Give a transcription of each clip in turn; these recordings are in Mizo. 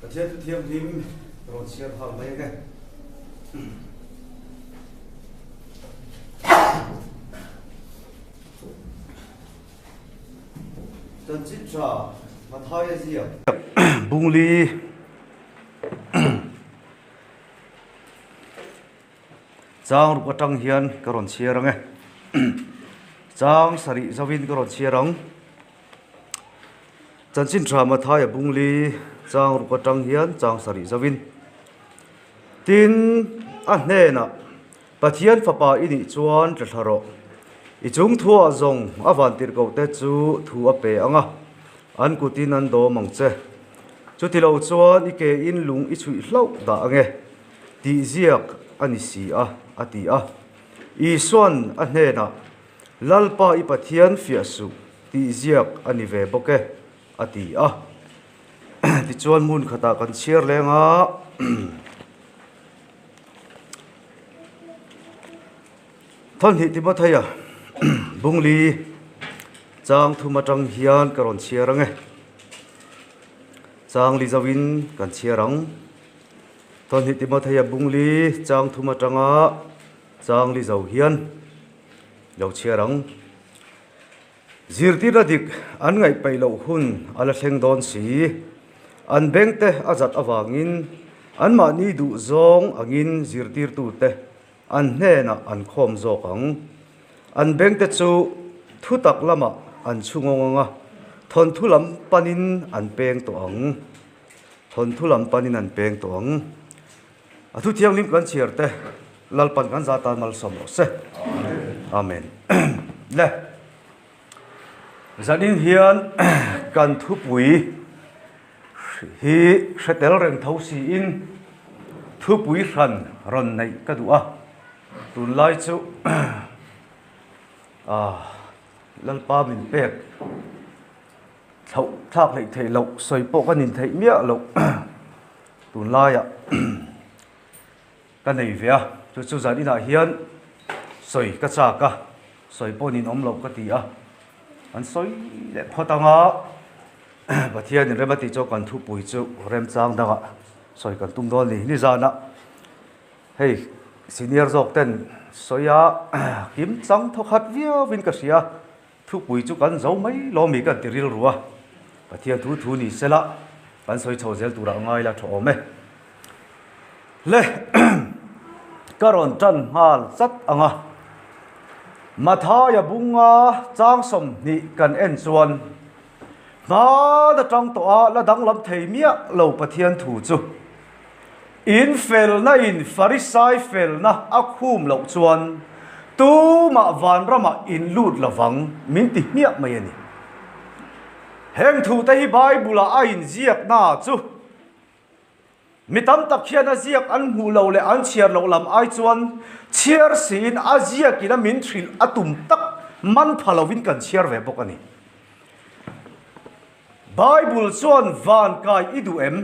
Pathian thu thianghlim rawn chhiar nghal mai ange. Chanchin tha Mathaia ziak. Bungli Chang ruk atang hian ka rawn chhiar ang e. Chang sarih zauhin ka rawn chhiar ang. Chanchin tha Mathaia Bungli chang ruk atang hian chang sarih zauhin. Tin, a hnenah, Pathian fapa i nih chuan tla thla rawh. I chung thuah zawng a vantirhkoh te chu thu a pe ang a, an kutin an dawm ang che. Chutilo chuan i ke in lung i chhuih hlauh dah ang e. Tih ziak a ni si a, a ti a. Isua'n a hnenah, Lalpa i Pathian fiah suh, tih ziak a ni ve bawk e, a ti a. Tichuan hmun khatah kan chhiar leng a. Thawhnih Timothea Bungli chang thum atang hian ka rawn chhiar ang e. Chang li zauhin kan chhiar ang. Thawhnih Timothea Bungli chang thum atanga chang li zo hian lo chhiar ang. Zirtirna dik an ngaih peih loh hun a la thleng dawn si. An bengte a zat avangin anmahni duh zawng angin zirtirtute an hnenah an khawm zawk ang. An bengte chu thutak lamah an chhungawng ang a, thawnthu lam panin an peng tawh ang. Thawnthu lam panin an peng tawh ang. A thu thianghlim kan chhiar te Lalpan kan za tan malsawm rawh se. Amen. Le. Zanin hian kan thupui hi hre tel reng tho siin thupui hran rawn neih ka duh a. Tunlai chu Lalpa min pek Thlauh thlak hleih theih loh sawi pawh ka nin theih miah loh tunlaiah ka nei ve a, chu chu zan inah hian sawi ka chak a, sawi pawh nin awm loh ka ti a, an sawi leh phawt ang a, Pathianin rem a tih chuan kan thupui chu remchang dangah sawi kan tum dawn a ni. Nizanah hei senior zawk ten sawi a kim chang thawkhat viauin ka hria. Thupui chu kan zo mai lo mi kan ti rilru a, Pathian thu thu ni sela kan sawi chho zel turah ngai la tha awm e. Le ka rawn tan nghal chat ang a, Mathaia bunga chang 20 kan en chuan hman atang tawh a la danglam thei miah lo Pathian thu chu In felna in Farisai felna a khum loh chuan tumah vanramah in lut lovang min ti hmiah mai a ni. Heng thute hi Bible-ah a inziakna chu mi tam tak hian a ziak an hmuh loh leh an chhiar loh lam ai chuan chhiar siin a ziakin a min hrilh a tum tak man pha lovin kan chhiar ve bawk a ni. Bible chuan van kai i duh em?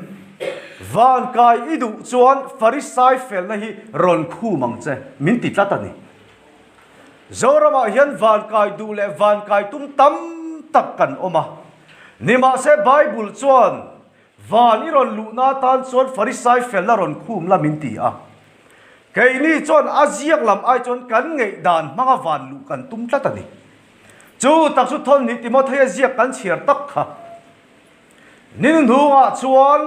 Van kai i duh chuan Farisai felna hi rawn khum ang che, min ti tlat a ni. Zoramah hian van kai duh leh van kai tum tam tak kan awm a. Nimahse Bible chuan van i rawn luhna atan chuan Farisai felna rawn khum la min ti a. Keini chuan a ziak lam ai chuan kan ngaihdan hmanga van luh kan tum tlat a ni. Chu tak chu thawnhnih Timothea ziak kan chhiar tak kha. Nin hnungah chuan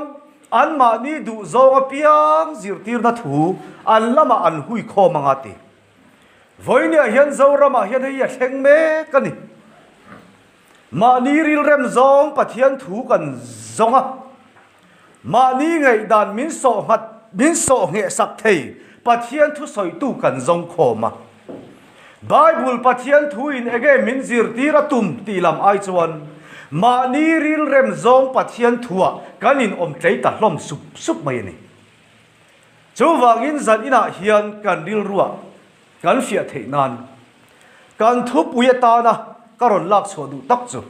anmahni duh zawng apiang zirtirna thu an lamah an hui khawm anga ti. Vawinia hian Zoramah hian hei a thleng mek a ni. Mahni rilrem zawng Pathian thu kan zawng a, mahni ngaihdan min sawh nghat min sawh ngheh sak thei Pathian thu sawitu kan zawng khawm a. Bible Pathian thu in enge min zirtir a tum tih lam ai chuan mahni rilrem zawng Pathian thuah kan in awm tlei ta hlawm sup sup mai a ni. Chuvangin zan inah hian kan rilruah kan fiah theih nan kan thupui atana ka rawn lak chhuah duh tak chu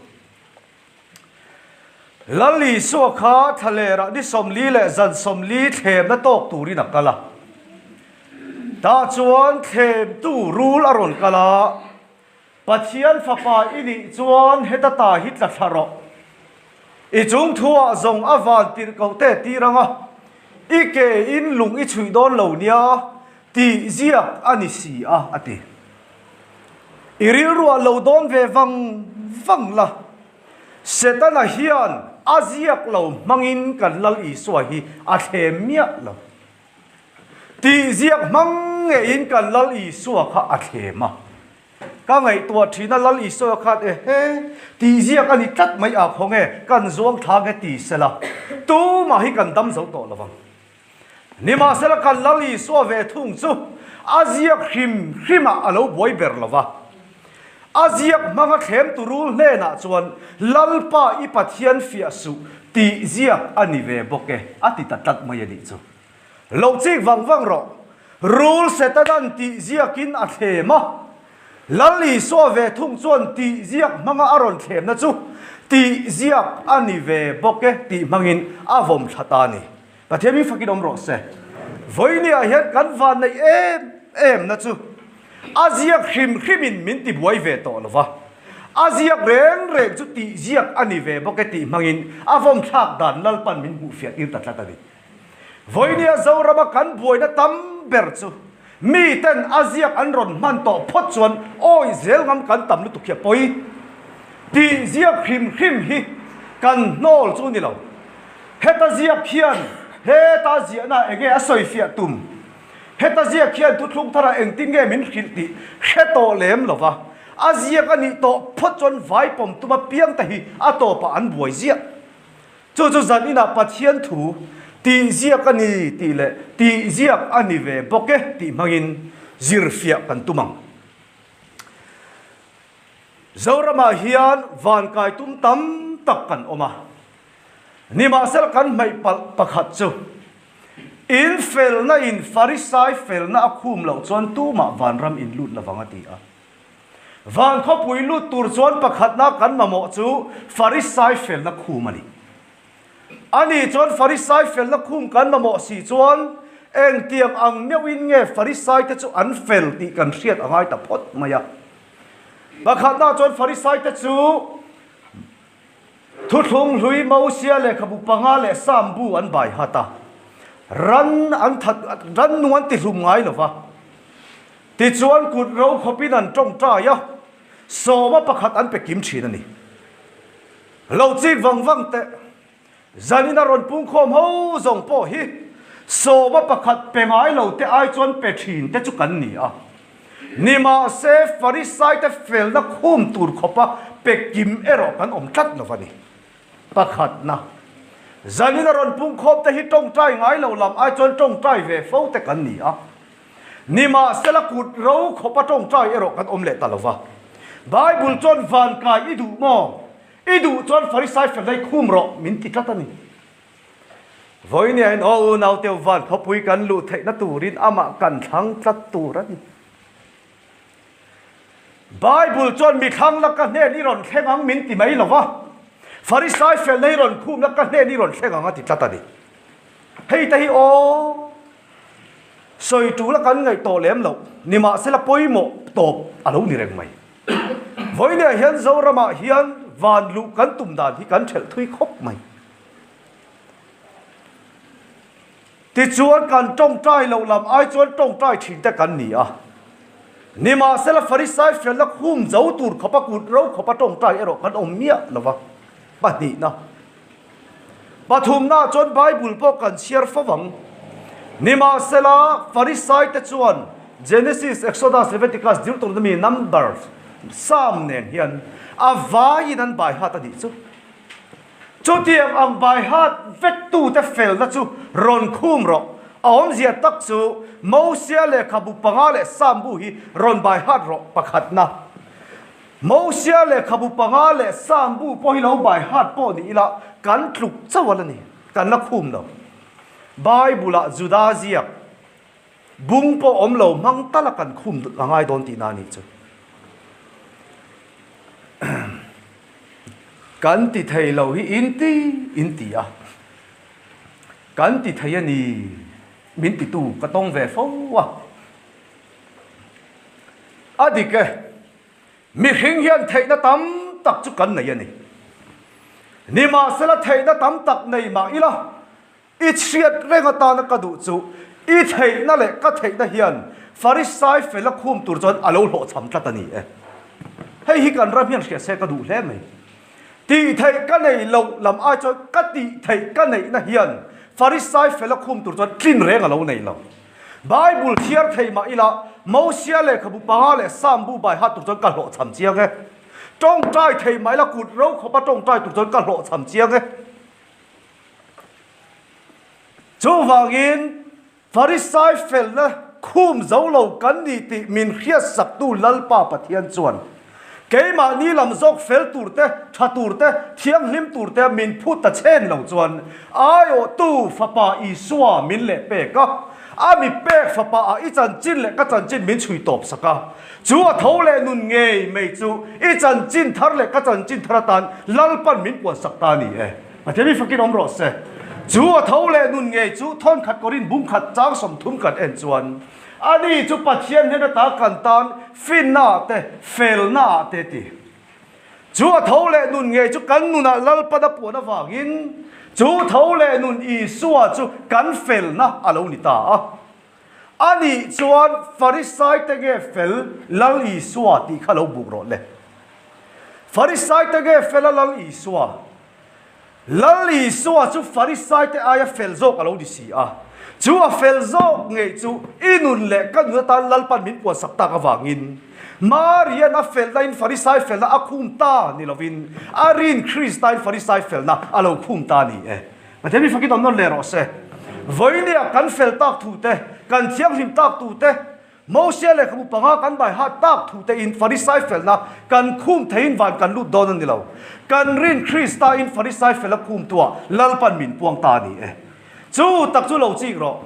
Lal Isua kha thlalerah ni 40 leh zan 40 thlemna tawk turin a kal a. Tah chuan thlemtu rul a rawn kal a, Pathian fapa i nih chuan heta ta hi tla thla rawh. I chung thuah zawng a van tirh koh te tir ang a, i ke in lung i chhuih dawn lo nia tih ziak a ni si a, a ti. I rilruah lo dawn ve vang vang la, Setana hian a ziak lo hmangin kan Lal Isua hi a thlem miah lo. Tih ziak hmang ngeiin kan Lal Isua kha a thlem a. Ka ngaihtuah thin a, Lal Isua khan ehe, tih ziak a ni tlat mai a, khawnge kan zuang thla nge ti sela, tumah hi kan dam zo tawh lo vang. Nimahsela kan Lal Isua ve thung chu a ziak hrim hrimah a lo buai ber lo va. A ziak hmanga thlem turul hnenah chuan Lalpa i Pathian fiah suh tih ziak a ni ve bawk e a ti ta tlat mai a nih chu. Lo chik vang vang rawh. Rul Setanan tih ziakin a thlem a, Lal Isua ve thung chuan tih ziak hmanga a rawn thlemna chu tih ziak a ni ve bawk e tih hmangin a vawm thla ta a ni. Pathian mi fakin awm rawh se. Vawinia hian kan van neih em em na chu a ziak hrim hrimin min ti buai ve tawh lo va, a ziak reng reng chu tih ziak a ni ve bawk e tih hmangin a vawm thlak dan Lalpan min hmuh fiah tir ta tlat a ni. Vawinia Zorama kan buaina tam ber chu miten a ziak an rawn hman tawh phawt chuan awi zel ngam kan tam lutuk hi a pawi. Tih ziak hrim hrim hi kan hnawl chu ni lo. Heta ziak hian heta ziahna enge a sawi fiah tum? Heta ziak hian thuthlung tharah engtin nge min hrilh tih hre tawh lem lo va, a ziak a nih tawh phawt chuan vai pawm tuma piang te hi a tawpah an buai ziah. Chu chu zan inah Pathian thu tih ziak a ni tih leh tih ziak a ni ve bawk e tih hmangin zir fiah kan tum ang. Zoramah hian vankai tum tam tak kan awm a, nimahsela kan hmaih palh pakhat chu in felna in Farisai felna a khum loh chuan tumah vanram in lut lovang a ti a. Van khawpui lut tur chuan pakhatna kan mamawh chu Farisai felna khum a ni. Ani chuan Farisai felna khum kan mamawh si chuan engtiang ang meuhin nge Farisai te chu an fel tih kan hriat a ngai ta phawt mai a. Pakhatna chuan Farisai te chu Thuthlung hlui Mosia lehkhabu panga leh Sam bu an bai hat a, ran an that ran nung an ti hlum ngai lo va. Tichuan kut ro khawpin an tawngtai a, sawma pakhat an pe kim thin a ni. Lo chik vang vang teh, zanin a rawn pungkhawm ho zawng pawh hi sawma pakhat pe ngai lo te ai chuan pe thin te chu kan ni a. Nimahse, Farisaite felna khum tur khawpa pe kim erawh kan awm tlat lo a ni. Pakhatna, zanin a rawn pungkhawm te hi tawngtai ngai lo lam ai chuan tawngtai ve fo te kan ni a. Nimahsela kut ro khawpa tawngtai erawh kan awm leh ta lo va. Bible chuan van kai i duh maw? I duh chuan Farisai felna i khum rawh min ti tlat a ni. Vawinia in aw unau teu van khawpui kan luh theihna turin amah kan thlang tlat tur a ni. Bible chuan mi thlang la ka hnen i rawn thleng ang min ti mai lo va, Farisai felna i rawn khum la ka hnen i rawn thleng ang a ti tlat a ni. Hei te hi aw sawi tul a kan ngaih tawh lem loh, nimahsela pawimawh tawp a lo ni reng mai. Vawinia hian Zoramah hian van luh kan tum dan hi kan thelh thui khawp mai. Tichuan kan tawngtai loh lam ai chuan tawngtai thin te kan ni a. Nimahsela Farisai felna khum zo tur khawpa kut ro khawpa tawngtai erawh kan awm miah lo va. Pahnihna. Pathumna chuan Bible pawh kan chhiar fo vang. Nimahsela Farisai te chuan Genesis, Exodus, Leviticus, Deuteronomy, Numbers, Psalm nen hian a vaiin an bai hat a nih chu. Chutiang ang bai hat vek tute felna chu rawn khum rawh. A awmzia tak chu Mosia lehkhabu panga leh Psalm bu hi rawn bai hat rawh pakhatna. Mosia lehkhabu panga leh Psalm bu pawh hi lo bai hat pawh ni ila kan tluk chauh a la ni, kan la khum lo. Bible-ah Juda ziak bung pawh awm lo hmang tala kan khum a ngai dawn tihna a nih chu. Kan ti thei lo hi in ti in ti a, kan ti thei a ni min titu ka tawng ve fo a. A dik e, mihring hian theihna tam tak chu kan nei a ni. Nimahsela theihna tam tak nei mah ila, i chhiat reng atana ka duh chu i theihna leh ka theihna hian Farisai fel a khum tur chuan a lo hlawhchham tlat a ni e. Hei hi kan ram hian hriat se ka duh hle mai. Tih theih ka nei loh lam ai chuan ka tih theih ka neihna hian Farisai fel a khum tur chuan tlin reng a lo nei lo. Bible thiar thei mah ila Mosia lehkhabu panga leh Psalm bu bai hat tur chuan ka hlawhchham chiang e. Tawngtai thei mah ila kut ro khawpa tawngtai tur chuan ka hlawhchham chiang e. Chuvangin Farisai felna khum zo lo kan ni tih min hriatsaktu Lalpa Pathian chuan keimahni lam zawk fel tur te, tha tur te, thianghlim tur te min phut ta chen lo chuan aiawhtu Fapa Isua min leh pek a, a mi pek Fapa ah i chanchin leh ka chanchin min chhui tawp sak a, chu a tho leh nun ngei mai chu i chanchin thar leh ka chanchin thar atan Lalpan min puansak ta a ni e. Pathian mi fakin awm rawh se. Chu a tho leh nun ngei chu thawnkhat kawrin bungkhat chang 30 kan en chuan ani chu Pathian hnen ata kan tan finna ah te, felna ah te ti. Chu a tho leh nun ngei chu kan nunah Lalpan a puan avangin chu tho leh nun Isua chu kan felna a lo ni ta a. Anih chuan Farisai te nge fel Lal Isua tih kha lo buk rawh le. Farisai te nge fel a Lal Isua? Lal Isua chu Farisai te aia fel zawk a lo ni si a. Chu a fel zawk ngei chu i nun leh ka nun atan Lalpan min puansak tak avangin Marian a felna in Farisai felna a khum ta ni lovin a rin Krista in Farisai felna a lo khum ta ni e. Pathian mi fakin awm nawn leh rawh se. Vawinia kan fel tak thu te, kan thianghlim tak tu te, Mosia lehkhabu panga kan bai hat tak thu te in Farisai felna kan khum theiin van kan lut dawn a ni lo. Kan rin Krista in Farisai fel a khum tuah Lalpan min puang ta a ni e. Chu tak chu lo chik rawh.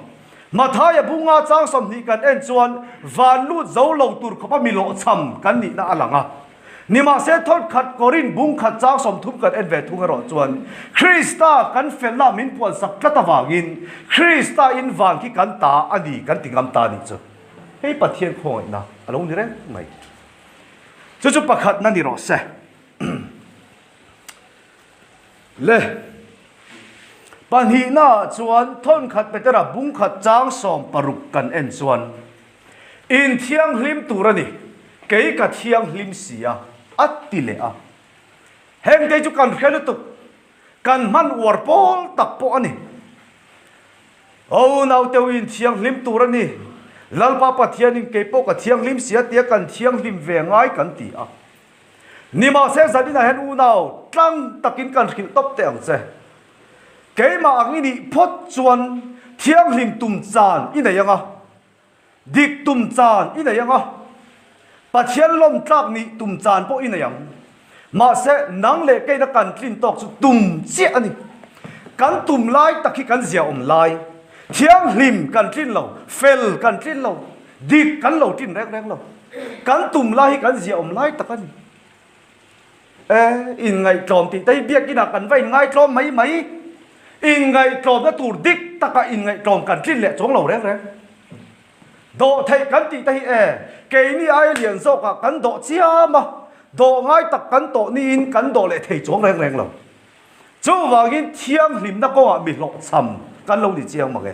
Mathaia bunga chang 20 kan en chuan van lut zo lo tur khawpa mi lawhchham kan nihna a lang a. Nimahse thawtkhat Korin bung khat chang 30 kan en ve thung erawh chuan Krista kan felna min puansak tlat avangin Krista in van khi kan ta a ni kan ti ngam ta a nih chu. Hei Pathian khawngaihna a lo ni reng mai. Chu chu pakhatna ni rawh se. Le pahnihnaah chuan thawnkhat Petera bung khat chang 16 kan en chuan In thianghlim tur a ni, kei ka thianghlim si a, a ti leh a. Hengte chu kan hre lutuk, kan hman uar pawl tak pawh a ni. Aw nauteu in thianghlim tur a ni, Lalpa Pathianin kei pawh ka thianghlim si a tia kan thianghlim ve ngai kan ti a. Nimahse zaninah hian unau tlang takin kan hrilh tawp teh ang che. Keimah ang i nih phawt chuan thianghlim tum chan i nei ang a. Dik tum chan i nei ang a, Pathian lawm tlak nih tum chan pawh i nei ang. Mahse, nang leh keina kan tlin tawk chu tum chiah a ni. Kan tum lai tak hi kan zia awm lai. Thianghlim kan tlin lo, fel kan tlin lo, dik kan lo tlin reng reng lo. Kan tum lai hi kan zia awm lai tak a ni. E, inngaihtlawm tih te hi biakinah kan va inngaitlawm mai mai. Inngaihtlawmna tur dik taka inngaihtlawm kan tlin leh chuang lo reng reng. Dawh theih kan tih te hi e, keini aia lian zawkah kan dawh chiam a, dawh ngai tak kan tawh niin kan dawh leh thei chuang reng reng lo. Chuvangin thianghlimna kawngah mi hlawhchham kan lo ni chiang mang e.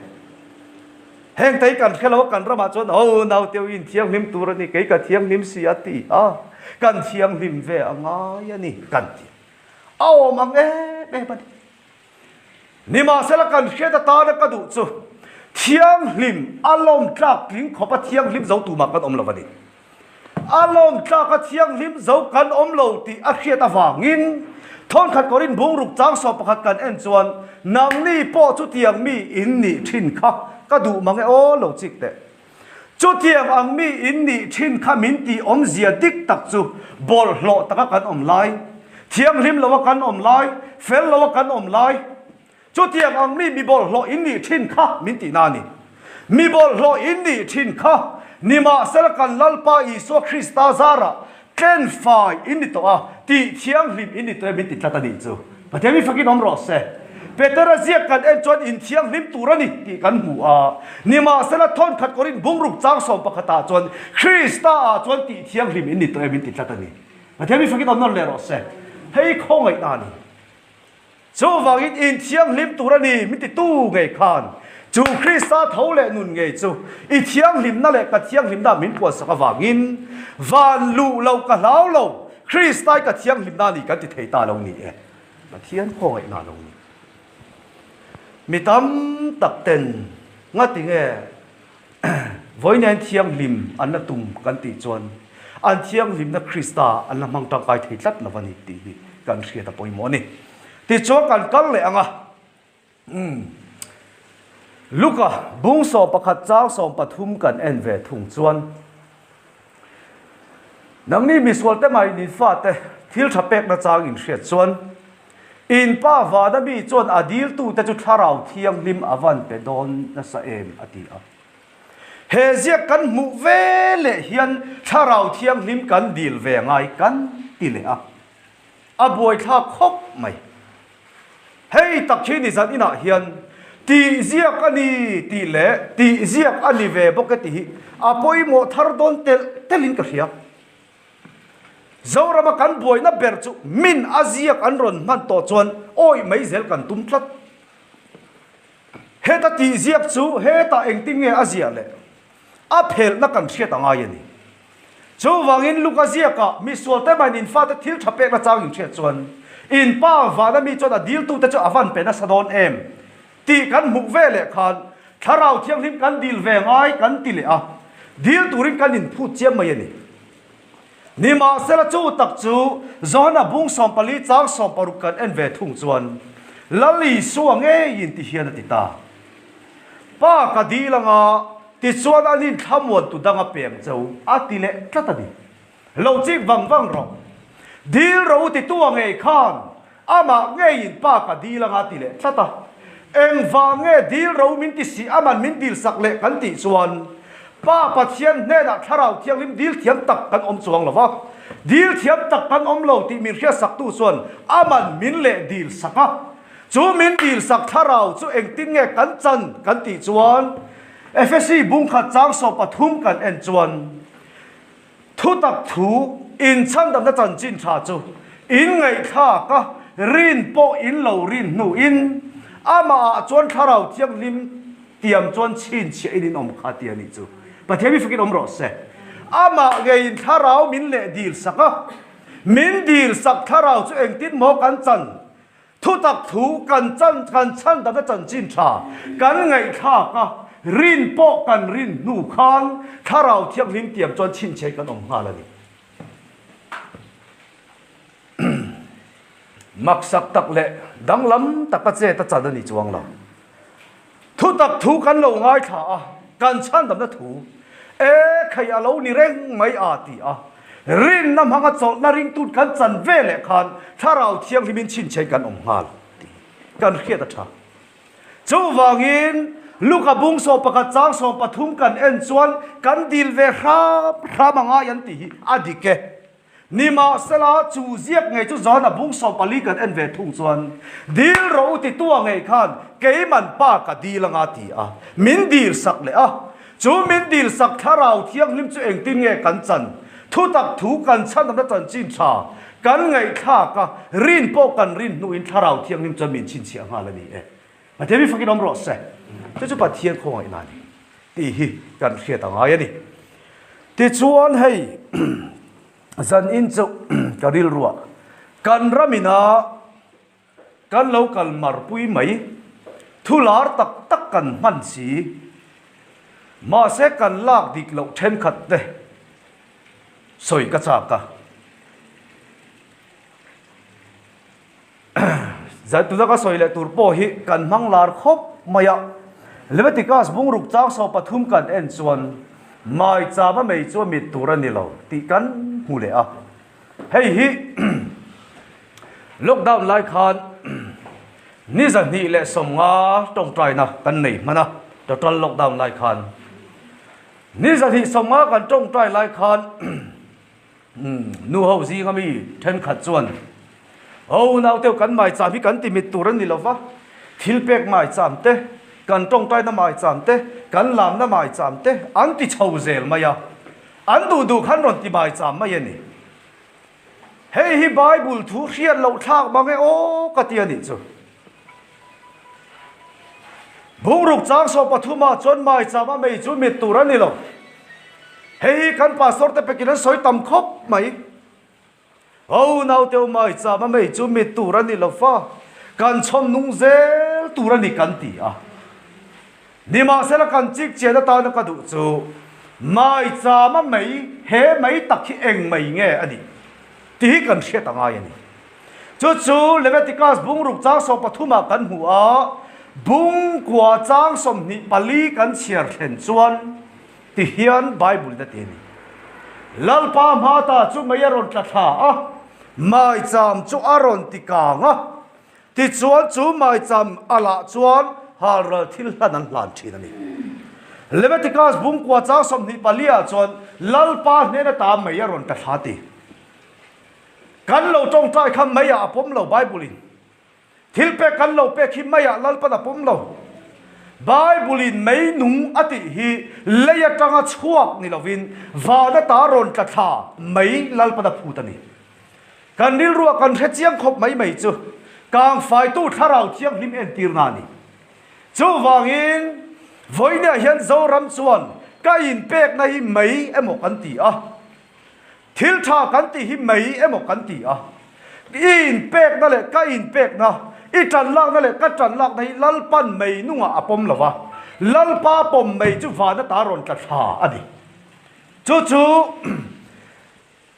Heng te hi kan hre lo a, kan ramah chuan ho nauteu in thianghlim tur a ni, kei ka thianghlim si a ti a, kan thianghlim ve a ngai a ni kan ti. A awm ang em em a ni. Nimahsela kan hriat atana ka duh chu thianghlim a lawm tlak tling khawpa thianghlim zo tumah kan awm lo a ni. A lawm tlak a thianghlim zo kan awm lo tih a hriat avangin thawnkhat kawrin bungruk chang 11 kan en chuan nangni pawh chutiang mi in nih thin kha ka duh mang e aw lo chik teh. Chutiang ang mi in nih thin kha min tih awmzia dik tak chu bawlhhlawh taka kan awm lai, thianghlim loa kan awm lai, fel loa kan awm lai, Chutiang ang mi mi bawlhhlawh in nih thin kha min tih na a ni. Mi bawlhhlawh in nih thin kha nimahsela kan Lalpa Isua Krista zarah tlen fai in ni tawh a, tih thianghlim in ni tawh e min ti tlat a nih chu. Pathian mi fakin awm rawh se. Petera ziak kan en chuan in thianghlim tur a ni tih kan hmu a, nimahsela thawnkhat kawrin bungruk chang 11 ah chuan Krista ah chuan tih thianghlim in ni tawh e min ti tlat a ni. Pathian mi fakin awm nawn leh rawh se. Hei khawngaihna a ni. Chuvangin inthianghlim tur a ni min titu ngei khan chu Krista tho leh nun ngei chu i thianghlimna leh ka thianghlimna min puansak avangin van luh lo ka hlau lo, Krista i ka thianghlimna a ni kan ti thei ta lo ni e. Pathian khawngaihna a lo ni. Mi tam tak ten ngati nge vawiin thianghlim an la tum kan tih chuan an thianghlimna Krista an la hmang tangkai thei tlat lo a ni tih hi kan hriat a pawimawh a ni. Tichuan kan kal leh ang a, umm Luka bung 11 chang 13 kan en ve thung chuan Nangni misualte mai nin fate thil tha pekna chang in hriat chuan in pa vana mi chuan a diltute chu thlarau thianghlim a van pe dawn nasa em a ti a. He ziak kan hmuh ve leh hian thlarau thianghlim kan dil ve ngai kan ti leh a, a buaithlak khawp mai. Hei tak hi nizan inah hian tih ziak a ni tih leh tih ziak a ni ve bawk e tih hi a pawimawh thar dawn telh telhin ka hria. Zorama kan buaina ber chu min a ziak an rawn hman tawh chuan awih mai zel kan tum tlat. Heta tih ziak chu hetah engtin nge a ziah leh a phelhna kan hriat a ngai a ni. Chuvangin Luka ziakah misualte mahin in fate thil tha pekna chang in hriat chuan in pa vana mi chuan a diltute chu a van pe nasa dawn em tih kan hmuh ve leh khan Thlarau Thianghlim kan dil ve ngai kan ti leh a, dil turin kan inphut chiam mai a ni. Nimahsela chu tak chu Johana bung 14 chang 16 kan en ve thung chuan Lal Isua ngeiin ti hian a ti ta. Pa ka dil anga tichuan an inthlamuan tu dang a peng cho a ti leh tlat a ni. Lo chik vang vang rawh. Dil ro ti tu a ngei khan amah ngeiin pa ka dil anga ti leh tlat a. Engvang nge dil ro min ti si aman min dil sak leh kan tih chuan Pa Pathian hnenah Thlarau Thianghlim dil thiam tak kan awm chuang lo va. Dil thiam tak kan awm lo tih min hriatsak tu chuan aman min leh dil sak a. Chu min dil sak Thlarau chu engtin nge kan chan kan tih chuan Efesi bungkhat chang 13 kan en chuan Thutak thu inchhandamna chanchin tha chu inngaihthlak a, rin pawh in lo rin hnuin amahah chuan Thlarau Thianghlim tiam chuan chhinchhiah in in awm kha ti a nih chu. Pathian mi fakin awm rawh se. Amah ngeiin Thlarau min leh dil sak a, min dil sak Thlarau chu engtin maw kan chan? Thutak thu kan chan kan chhandamna chanchin tha kan ngaihthlak a, rin pawh kan rin hnu khan Thlarau Thianghlim tiam chuan chhinchhiah kan awm nghal a ni. Maksak tak leh danglam taka chet a chan a ni chuang lo. Thutak thu kan lo ngaithla a, kan chhandamna thu e khai a lo ni reng mai a ti a, rinna hmanga chawlhna ringtun kan chan ve leh khan Thlarau Thianghlimin chhinchhiain kan awm nghal tih kan hriat a tha. Chuvangin Luka bung 11 chang 13 kan en chuan kan dil ve hram hram a ngai an tih hi a dik e. Nimahsela, chu ziak ngei chu zan a bung 14 kan en ve thung chuan, Dil rawh u titua ngei khan keiman pa ka dil anga ti a, min dil sak leh a. Chu min dil sak Thlarau Thianghlim chu engtin nge kan chan? Thutak thu kan chhanamna chanchin tha kan ngaihthlak a, rin pawh kan rin hnuin Thlarau Thianghlim chuan min chhinchhiah nghal a ni e. Pathian mi fakin awm rawh se. Chu chu Pathian khawngaihna a ni tih hi kan hriat a ngai a ni. Tichuan hei zan in chu ka rilruah kan ram ina kan lo kal marpui mai thu lar tak tak kan hman si mahse kan lak dik loh thenkhat te sawi ka chak a. Zaituna ka sawi leh tur pawh hi kan hmang lar khawp mai a, Leviticus bungruk chang 13 kan en chuan maicham a mei chu a mit tur a ni lo tih kan hmu leh a. Hei hi lockdown lai khan ni 250 tawngtaina kan nei hman a, total lockdown lai khan ni 250 kan tawngtai lai khan Nu ho zinga mi thenkhat chuan, Ho nauteu kan maicham hi kan ti mit tur a ni lo va, thil pek maicham te, kan tawngtaina maicham te, kan lamna maicham te an ti chho zel mai a, an duh duh khan rawn ti maicham mai a ni. Hei hi Bible thu hriat loh thlak mang e aw ka ti a nih chu. Bungruk chang 13 ah chuan maicham a mei chu mit tur a ni lo. Hei hi kan pastor te pekin an sawi tam khawp mai. Ho nauteu maicham a mei chu mit tur a ni lo fa, kan chhawm nung zel tur a ni kan ti a. Nimahsela kan chik chian atana ka duh chu maicham a mei he mei tak hi eng mei nge a nih tih hi kan hriat a ngai a ni. Chu chu Leviticus bungruk chang 13 ah kan hmu a, bungkua chang 24 kan chhiar thlen chuan ti hian Bible in a ti a ni. Lalpa hmata chu mei a rawn tla thla a, maicham chu a rawn ti kang a, tichuan chu maicham a lah chuan halral thil hlan an hlan thin a ni. Leviticus bungkua chang 24 ah chuan Lalpa hnen ata mei a rawn tla thla a ti. Kan lo tawngtai kha meiah a pawm lo Bible in. Thil pek kan lo pek hi meiah Lalpan a pawm lo. Bible in mei nung a tih hi lei atanga chhuak ni lovin van ata rawn tla thla mei Lalpan a phut a ni. Kan rilruah kan hre chiang khawp mai mai chu kangfaitu thlarau thianghlim entirna a ni. Chuvangin vawiinah hian Zoram chuan ka inpekna hi mei emaw kan ti a. Thil tha kan tih hi mei emaw kan ti a, i inpekna leh ka inpekna, i tanlakna leh ka tanlakna hi Lalpan mei nungah a pawm lo va, Lalpa pawm mei chu van ata rawn tla thla a ni. Chu chu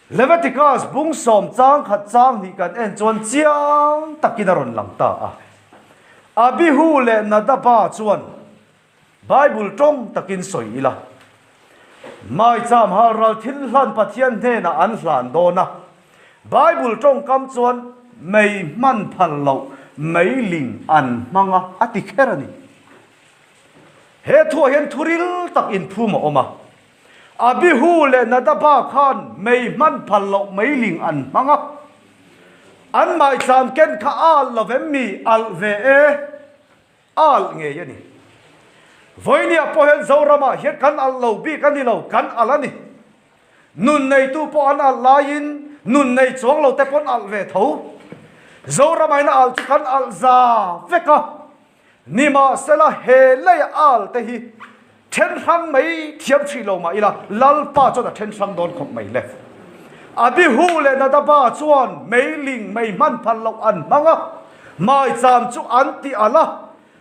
Leviticus bung sawm chang khat chang hnih kan en chuan chiang takin a rawn lang ta a. Abihu leh Nadaba chuan Bible tawng takin sawi ila, Maicham halral thil hlan Pathian hnenah an hlan dawn a, Bible tawngkam chuan mei hman phal loh meiling an hmang a, a ti kher a ni. He thuah hian thuril tak inphum a awm a, Abihu leh Nadaba khan mei hman phal loh meiling an hmang a, an maicham ken kha a alh lo vem mi alh ve e. A alh ngei a ni. Vawinia pawh hian Zoramah hian kan alh lo bik a ni lo, kan alh a ni. Nun neitu pawh an alh laiin nun nei chuang lo te pawn alh ve tho. Zoramah hian a alh chu kan alh za vek a. Nimahsela he leia alh te hi then hrang mai thiam hrih lo mah ila Lalpa chuan a then hrang dawn khawp mai le. Abihu leh Nadaba chuan meiling mei hman phal loh an hmang a, maicham chu an ti alh a,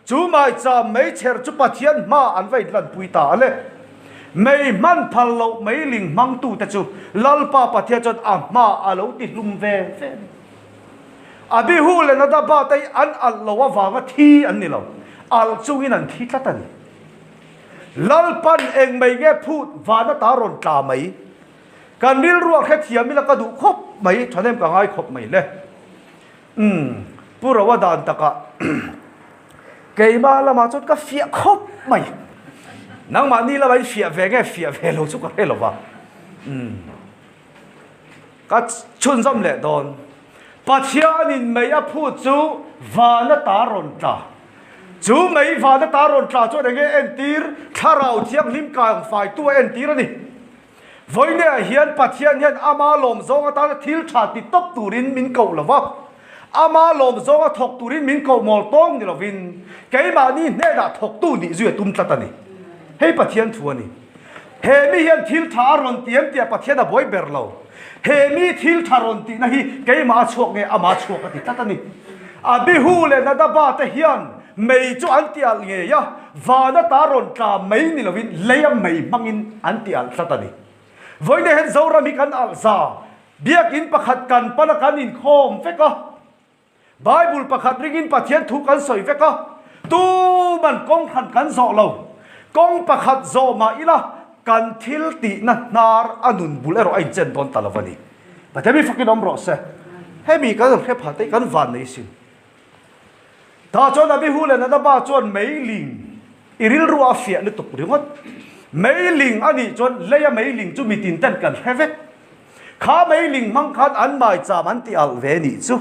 chu maicham meichher chu Pathian hma an va inlanpui ta a le. Mei hman phal loh meiling hmangtute chu Lalpa Pathian chuan a hma a lo ti hlum ve ve a ni. Abihu leh Nadaba te hi an alh lo avanga thi an ni lo, alh chungin an thi tlat a ni. Lalpan eng mai nge phut van ata rawn tla mai. Kan rilruah hrethiam ila ka duh khawp mai, thahnem ka ngai khawp mai le. Umm, Pu Roa dan takah keimah lamah chuan ka fiah khawp mai. Nangmahni lamah in fiah ve nge fiah ve lo chu ka hre lo va. Umm. Ka chhunzawm leh dawn. Pathianin mei a phut chu van ata rawn tla. Chu mei van ata rawn tla chuan enge entir? Thlarau Thianghlim kangfaitu a entir a ni. Vawineah hian Pathian hian ama lawm zawng atana thil tha ti tawp turin min koh lo va, ama lawm zawnga thawk turin min koh mawl tawng ni lovin keimahni hnenah thawktu nih zui a tum tlat a ni. Hei Pathian thu a ni. He mi hian thil tha a rawn ti em tih ah Pathian a buai ber lo. He mi thil tha rawn tihna hi keimah a chhuak nge amah a chhuak a ti tlat a ni. Abihu leh Nadaba te hian mei chu an ti alh ngei a, van ata rawn tla mai ni lovin leia mei hmangin an ti alh tlat a ni. Vawiin hian Zoram hi kan alh za, biakinn pakhat kan pan a kan inkhawm vek a. Bible pakhat ringin Pathian thu kan sawi vek a, tuman kawng hran kan zawh lo. Kawng pakhat zawh mah ila kan thil tihna hnar a nun bul erawh a inchen dawn ta lo a ni. Pathian mi fakin awm rawh se. Hemi kan hre pha te hi kan van nei sin. Tah chuan Abihu leh Nadaba chuan meiling i rilru a fiah lutuk ringawt. Meiling a nih chuan leia meiling chu mitin ten kan hre vek. Kha meiling hmang khan an maicham an ti alh ve nih chu.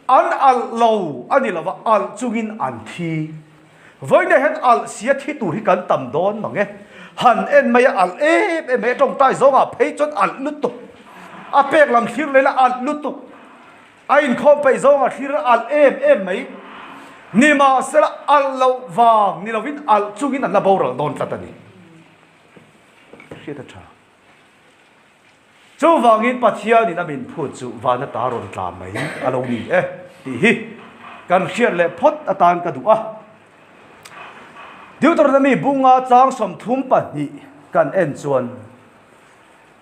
An alh lo a ni lova, alh chungin an thi. Vawiin hian alh sia thi tur hi kan tam dawn mang e. Han en mai a alh em em mai a tawngtai zawngah phei chuan alh lutuk. A pek lam thlir leh la alh lutuk. A inkhawm peih zawngah thlir a alh em em mai. Nimahsela alh loh vang ni lovin alh chungin an la boral dawn tlat a ni. Hriat a tha. Chuvangin Pathianin a min phut chu vana ta rawn tla mai a lo ni e tih hi kan hriat leh phawt atan ka duh a. Deuteronomy bunga chang 32 kan en chuan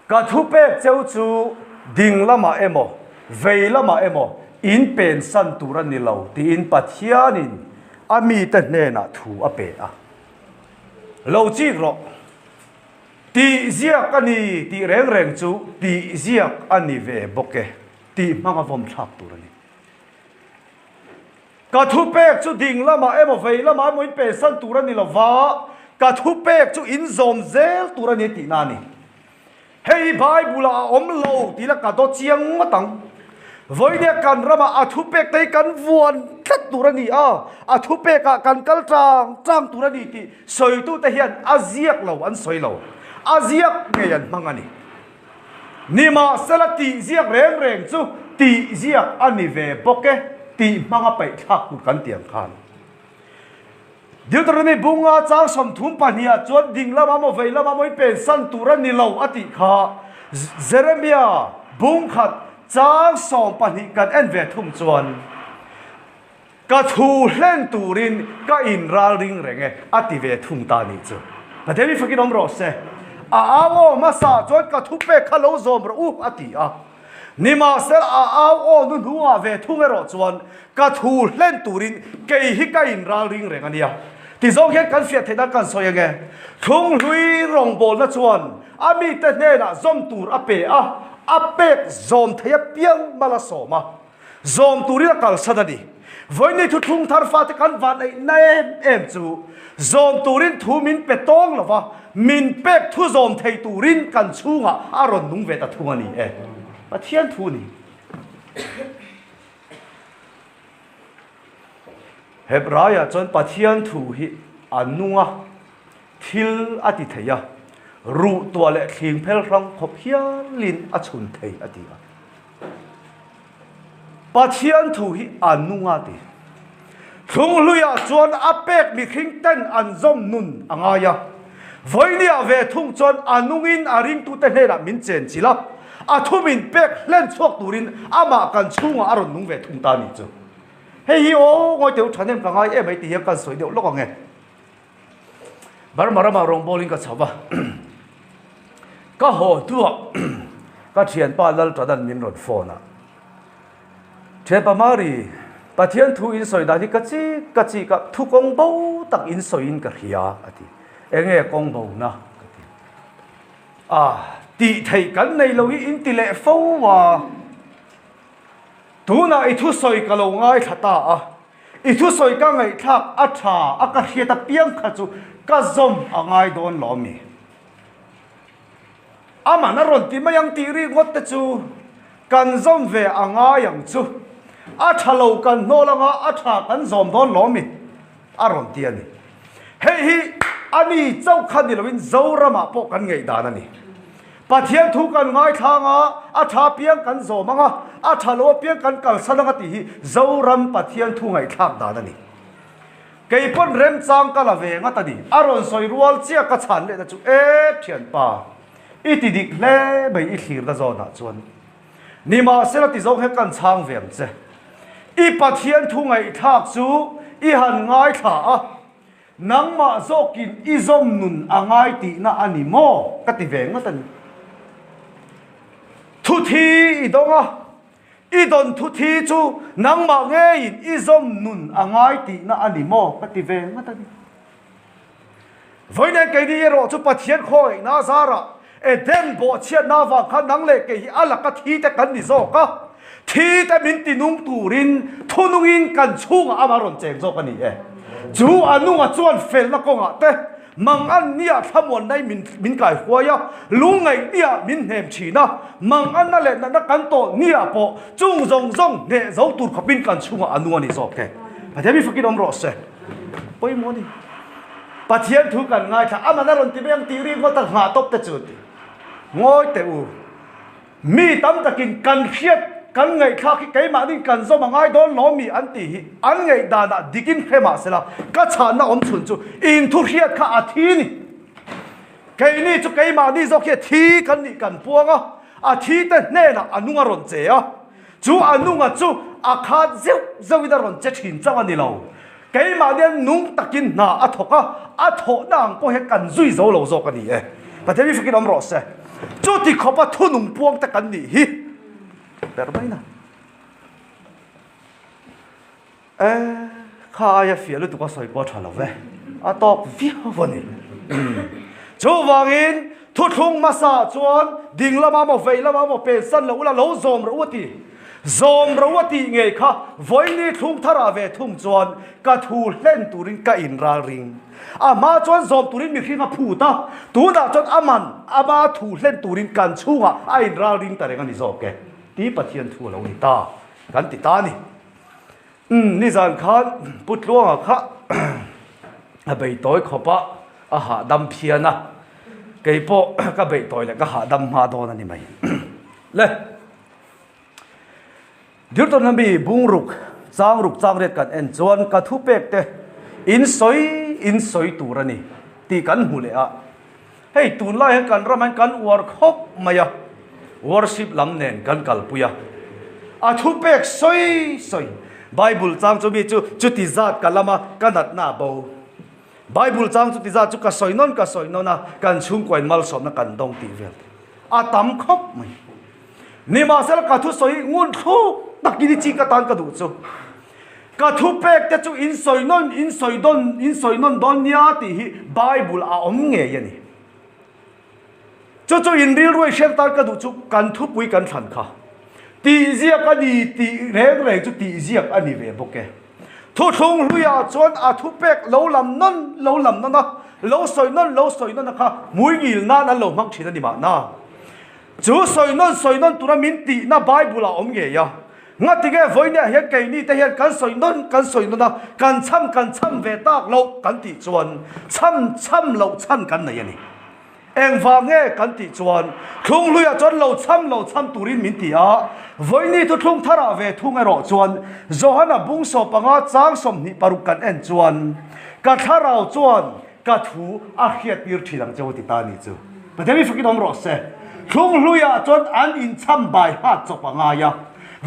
Ka thupek cheu chu ding lamah emaw vei lamah emaw in pensan tur a ni lo tiin Pathianin a mite hnenah thu a pe a. Lo chik rawh. Tih ziak a ni tih reng reng chu tih ziak a ni ve bawk e tih hmanga vawm thlak tur a ni. Ka thupek chu ding lamah emaw vei lamah emaw in pensan tur a ni lo va, ka thupek chu in zawm zel tur a ni tihna a ni. Hei hi Bible-ah a awm lo tih la ka daw chiang ngawt ang. Vawinia kan ramah a thupek te hi kan vuan tlat tur a ni a, a thupekah kan kal tang tang tur a ni tih sawitute hian a ziak lo an sawi lo. A ziak ngei an hmang a ni. Nimahsela tih ziak reng reng chu tih ziak a ni ve bawk e tih hmanga paih thlak tur kan ti ang khan. Deuteronomy bunga chang 32 ah chuan ding lama maw vei lama maw i pensan tur a ni lo a tih kha Jeremia bung khat chang 12 kan en ve thung chuan Ka thu hlen turin ka inralring reng e, a ti ve thung ta nih chu. Pathian i fakin awm rawh se. A au aw hmasa chuan ka thu pek kha lo zawm rawh u, a ti a. Nimahsela a au aw nu hnungah ve thung erawh chuan ka thu hlen turin kei hi ka inralring reng a nia. Ti zawng hian kan fiah theih nan kan sawi ange. Thlunghlui rawngbawlna chuan a mite hnenah zawm tur a pe a, a pek zawm thei apiang mal a sawm a. Zawm turin a kalsan a ni. Vawiini thuthlung thar fate kan van eih na em em chu zawm turin thu min pe tawng lo va, min pek thu zawm thei turin kan chhungah a rawn nung ve ta thung a ni e. Pathian thu a ni. Hebraiah chuan Pathian thu hi a nung a, thil a ti thei a, ruh tuah leh thling phel hrang khawp hialin a chhun thei a ti a. Pathian thu hi a nung a ti. Thlunghluiah chuan a pek mihring ten an zawm nun a ngai a. Vawinia ve thung chuan a nungin a ringtute hnenah min chen chilh a, a thu min pek hlen chhuak turin amah kan chhungah a rawn nung ve thung ta a nih chu. Hei hi aw ngawi teu tha nem ka ngai em mai ti hian kan sawi deuh lawk ang e. Burma ramah rawngbawlin ka chho va, ka haw hnuah ka thianpa Lalṭadan min rawn phone a, Thianpa Mari, Pathian thu in sawi dan hi ka chik ka chik a, thu kawng bo tak in sawiin ka hria a ti. Enge kawng bo na? ka ti. A, tih theih kan nei lo hi in ti leh fo a, tunah i thusawi ka lo ngaithla ta a, I thusawi ka ngaihthlak a tha a ka hriat apiang kha chu ka zawm a ngai dawn lo ami? Aman a rawn ti mai ang tih ringawt te chu kan zawm ve a ngai ang chu. A tha lo kan hnawl anga a tha kan zawm dawn lo ami? A rawn ti a ni. Hei hi a ni chauh kha ni loin Zoramah pawh kan ngaihdan a ni. Pathian thu kan ngaithlang a, a tha apiang kan zawm ang a, a tha lo apiang kan kalsan ang a tih hi Zoram Pathian thu ngaihthlak dan a ni. Kei pawn remchang ka la ve ngat a ni. A rawn sawi rual chiah ka chhan lehna chu e thianpa, i ti dik hle mai i thlirna zawnah chuan. Nimahsela ti zawng hian kan chhang ve ang che. I Pathian thu ngaihthlak chu i han ngaithla a. Nangmah zawkin i zawm nun a ngai tihna a ni maw? Ka ti ve ngawt a ni. Thuthi i dawng a, i dawn thuthi chu nangmah ngeiin i zawm nun a ngai tihna a ni maw? Ka ti ve ngawt a ni. Vawiin keini erawh chu Pathian khawngaihna zarah Eden bawhchhiatna avang khan nang leh kei hi a laka thi te kan ni zawk a, thi te min ti nung turin thunungin kan chhungah ama rawn cheng zawk a ni e. Chu a nunga chuan felna kawngah te mangan nia thlamuanna in min kai huai a, lungngaih nia min hnem thin a, manganna leh natna kan tawh nia pawh chung zawng zawng hneh zo tur khawpin kan chhungah a nung a ni zawk e. Pathian mi fakin awm rawh se. Pawimawh a ni. Pathian thu kan ngaithla, aman a rawn ti mai ang tih ringawt a nghah tawp te chu an ti. Ngawi teh u, mi tam takin kan hriat, Kan ngaihthlak hi keimahnin kan zawm a ngai dawn lo mi an tih hi an ngaihdanah dikin hre mah sela ka chhanna awm chhun chu inthu hriat kha a thi ni. Keini chu keimahni zawk hi a thi kan nih kan puang a, a thi te hnenah a nung a rawn che a, chu a nunga chu a khat zeuh zeuhin a rawn che thin chauh a ni lo. Keimahnian nung takin hna a thawk a, a thawhna ang pawh hian kan zui zo lo zawk a ni e. Pathian mi fakin awm rawh se. Chuti khawpa thunung puang te kan nih hi ber mai na. E, kha aia fiah lutuk a sawi pawh a tha lo ve. A tawk viau a ni. Chuvangin thuthlung hmasa chuan ding lama maw vei lama maw pensan loh ula lo zawm rawh u a ti. Zawm ro a tih ngei kha vawiini thlung tharah ve thung chuan ka thu hlen turin ka inral ring. A hma chuan zawm turin mihring a phut a, tunah chuan a man ama thu hlen turin kan chhungah a inral ring ta reng a ni zawk e tih Pathian thu a lo ni ta kan ti ta a ni. Umm nizan khan Pu Tluanga kha a bei tawi khawp a, a hahdam phian a, kei pawh ka beih tawi leh ka hahdam hma dawn a ni mai. Le. Deuteronomy mi bungruk changruk changriat kan en chuan ka thupek te in sawi in sawi tur a ni tih kan hmu leh a. Hei tunlai hian kan ram hian kan uar khawp mai a, worship lam nen kan kalpui a. A thupek sawi sawi Bible chang chu mi chu chuti zat ka lam a, ka natna a bo. Bible chang chuti zat chu ka sawi nawn ka sawi nawn a, kan chhungkuain malsawmna kan dawng tih vel te a tam khawp mai. Nimahsela ka thu sawi ngun thluk takin i chi ka tan ka duh chu. Ka thu pek te chu in sawi nawn in sawi dawn in sawi nawn dawn nia tih hi Bible a awm ngei a ni. Chu chu in rilru i hriat tan ka duh chu kan thupui kan thlan kha. Tih ziak a ni tih reng reng chu tih ziak a ni ve bawk e. Thuthlung hluiah chuan a thu pek lo lam nawn lo lam nawn a, lo sawi nawn lo sawi nawn a kha hmui ngil nan an lo hmang thin a ni mahna. Chu sawi nawn sawi nawn tura min tihna Bible ah awm ngei a. Ngatinge vawinia hian keini te hian kan sawi nawn kan sawi nawn a, kan chham kan chham ve tak loh kan tih chuan chham chham loh chhan kan nei a ni. Engvang nge kan tih chuan thlunghluiah chuan lo chham lo chham turin min ti a, vawiini thu thlung tharah ve thung erawh chuan Johana bung 15 chang 26 kan en chuan ka thlarau chuan Ka thu a hriattir thin ang cheu a ti ta a nih chu. Pathian mi fakin awm rawh se. Thlung hluiah chuan an inchham bai hat chawp a ngai a.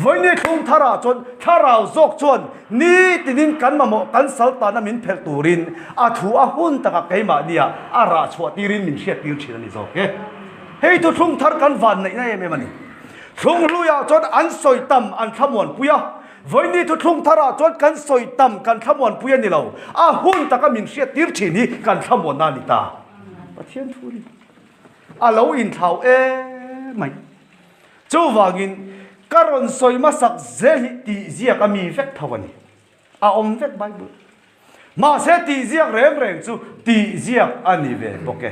Vawiini thlung tharah chuan thlarau zawk chuan nitinin kan mamawh kan sal tana min phelh turin a thu a hun takah keimahnia a rah chhuah tirin min hriattir thin a ni zawk e. Hei thu thlung thar kan van neihna em em a ni. Thlung hluiah chuan an sawi tam an thlamuanpui a. Vawiini thuthlung tharah chuan kan sawi tam kan thlamuanpui a ni lo, a hun taka min hriattir thin hi kan thlamuanna a ni ta. Pathian thu a ni. A lo inthlau em mai. Chuvangin ka rawn sawi hmasak zel hi tih ziak a mi vek tho a ni. A awm vek Bible. Mahse tih ziak reng reng chu tih ziak a ni ve bawk e.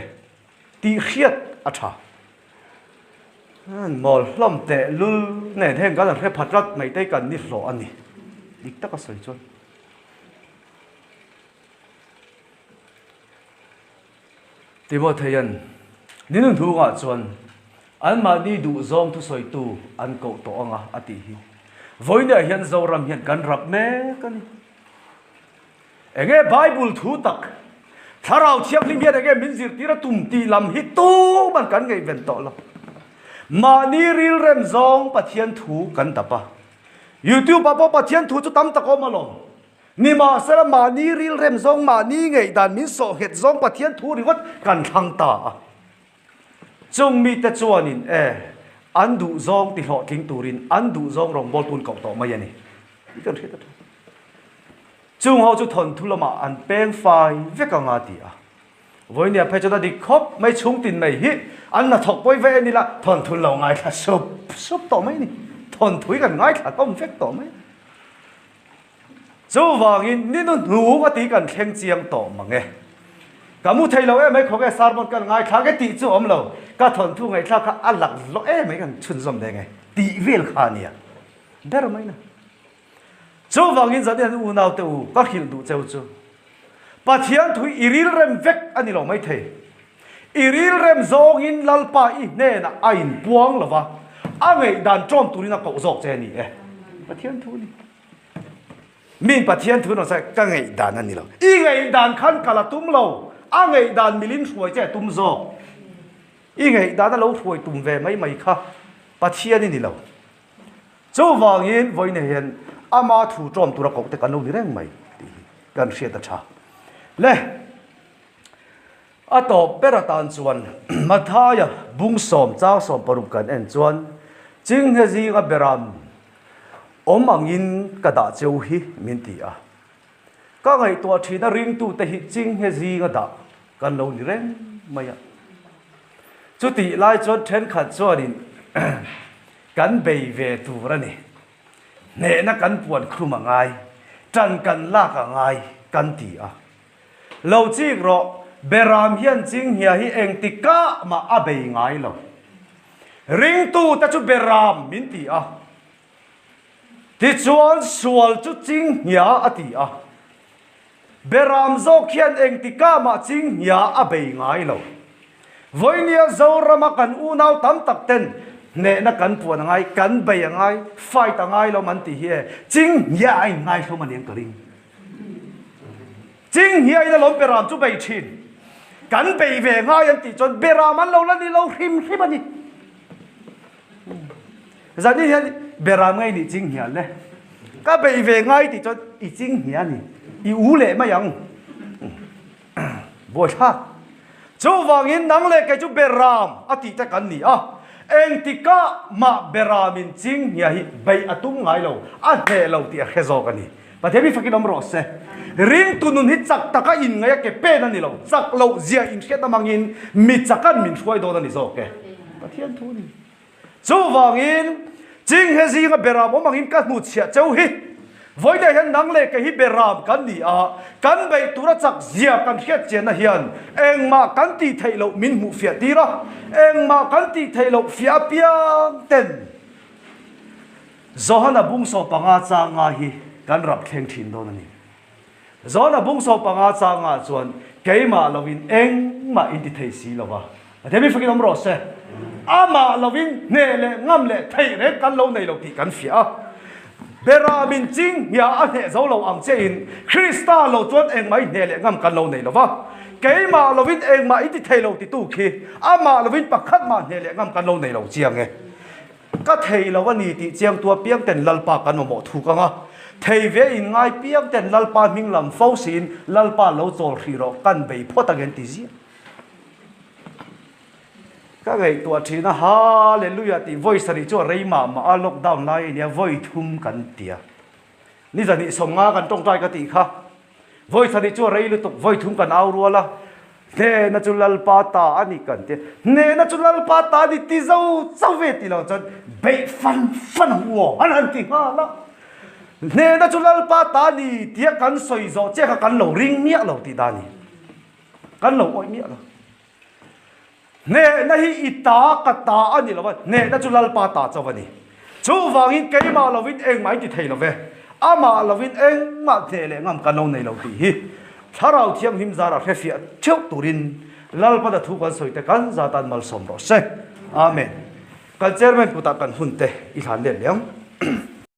Tih hriat a tha. Mawl hlawm teh lul nen heng kan han hre pha tlat mai te kan ni hlawh a ni. Dik taka sawi chuan. Timothean ni nun hnungah chuan anmahni duhzawng thusawitu an koh tawh anga a tih hi. Vawiinah hian Zoram hian kan rap mek a ni. Enge Bible thu tak, Thlarau Thianghlim hian enge min zirtir a tum tih lam hi tuman kan ngaihven tawh lo. Mahni rilrem zawng Pathian thu kan dap a. YouTube ah pawh Pathian thu chu tam tak a awm alawm. Nimahsela mahni rilrem zawng, mahni ngaihdan min sawh nghet zawng Pathian thu ringawt kan thlang ta a. Chung mite chuanin e, an duhzawng ti hlawhtling turin an duhzawng rawngbawltu an koh tawh mai a ni. Tih kan hriat a tha. Chung ho chu thawnthu lamah an peng fai vek ang a ti a. Vawinia phei chuan a dik khawp mai chhung tin mai hi an hnathawk pawi ve en ila thawnthu lo ngaithla sup sup tawh mai a ni. Thawnthu hi kan ngaithla hlawm vek tawh mai. Chuvangin ni nu hnung a tih kan thleng chiang tawh mang e. Ka mu thei lo em mai khaw nge sermon kan ngaithla nge tih chu awm lo. Ka thawnthu ngaihthlak kha a lak hlawh em mai kan chhunzawm deng e tih vel kha a nia. Ber mai na. Chuvangin zan hian unau te u ka hrilh duh cheu chu Pathian thu i rilrem vek a ni lo maithei. I rilrem zawngin Lalpa i hnenah a inpuang lo va. A ngaihdan ṭawm turin a koh zawk che a ni e. Pathian thu a ni. Min Pathian thu nawsa ka ngaihdan a ni lo. I ngaihdan khan kal a tum lo. A ngaihdan milin hruai che a tum zawk. I ngaihdan a lo hruai tum ve mai mai kha Pathian i ni lo. Chuvangin vawiin hian ama thu ṭawm tura koh te kan lo ni reng mai tih hi kan hriat a ṭha. Le, a tawp ber atan chuan Mathaia bungsawm 16 kan en chuan Chinghe zinga beram awm angin ka dah cheu hi min ti a. Ka ngaihtuah ṭhina ringtute hi Chinghe zinga dah kan lo ni reng mai a. Chutih lai chuan ṭhenkhat chuanin kan bei ve tur a ni. Hnehna kan puan khum a ngai, ṭan kan lak a ngai kan ti a. Lo chik rawh, Beram hian Chinghnia hi engtikah mah a bei ngai lo. Ringtute chu Beram min ti a. Tichuan sual chu Chinghnia a ti a. Beram zawk hian engtikah mah Chinghnia a bei ngai lo. Vawinia Zorama kan unau tam tak ten hnehna kan puan a ngai, kan bei a ngai, fight a ngai lo an tih hi e, Chinghnia a inngai hlawm a ni ang ka ring. Chinghnia in alawm Beram chu bei thin. Kan bei ve ngai an tih chuan Beram an lo la ni lo hrim hrim a ni. Zan in hian Beram ngei nih Chinghnia le. Ka bei ve ngai tih chuan i Chinghnia ni, i u leh mai ang. Buaithlak. Chuvangin nang leh kei chu Beram a tih te kan ni a. Engtikah mah Beramin Chinghnia hi bei a tum ngai lo, a hneh lo tih a hre zawk a ni. Pathian mi fakin awm rawh se. Ringtu nun hi chak taka inngaih a ke pen a ni lo. Chak loh zia inhriat amangin mi chakan min hruai dawn a ni zawk e. Pathian thu a ni. Chuvangin, Chinghe zinga Beram awm angin ka hnuchhiah cheu hi. Vawiinah hian nang leh kei hi Beram kan ni a, kan beih tura chak zia kan hriat chianna hian engmah kan tih theih loh min hmuh fiah tir a, engmah kan tih theih loh fiah apiang ten Johana bung 15 changa hi kan rap thleng thin dawn a ni. Johana bung 15 changah chuan keimah lovin engmah in ti thei si lo va. Pathian mi fakin awm rawh se. Amah lovin hneh leh ngam leh theih reng kan lo nei lo tih kan fiah a. Beramin ching hnia a hneh zo lo ang chiahin Krista lo chuan engmah i hneh leh ngam kan lo nei lo va. Keimah lovin engmah in ti thei lo titu khi amah lovin pakhat mah hneh leh ngam kan lo nei lo chiang e. Ka thei lo a ni tih chiangtu apiang ten Lalpa kan mamawh thuk ang a, thei ve in ngai piang ten Lalpa hming lam fo siin Lalpa lo chawl hrih rawh kan bei phawt ang en ti ziah. Ka ngaihtuah thin a, Hallelujah tih vawi sarih chu a rei mah mah a, lockdown lai a nia vawi thum kan ti a. Ni zahnih 50 kan tawngtai ka tih kha. Vawi sarih chu a rei lutuk, vawi thum kan au rual a, Hnehna chu Lalpa ta a ni kan ti a, Hnehna chu Lalpa ta a ni ti zo chauh ve ti lo chuan beih fan fan ang u aw an han ti nghal a. Hnehna chu Lalpa ta a ni tia kan sawi zawh chiah kha kan lo ring miah lo tih dan a ni. Kan lo awih miah lo. Hnehna hi i ta ka ta a ni lo va, hnehna chu Lalpa ta chauh a ni. Chuvangin keimah lovin engmah in ti thei lo ve, amah lovin engmah hneh leh ngam kan lo nei lo tih hi Thlarau Thianghlim zarah hrefiah theuh turin Lalpa na thu kan sawi te kan za tan malsawm rawh se. Amen. Kan Chairman kutah kan hun te i hlan let leh ang.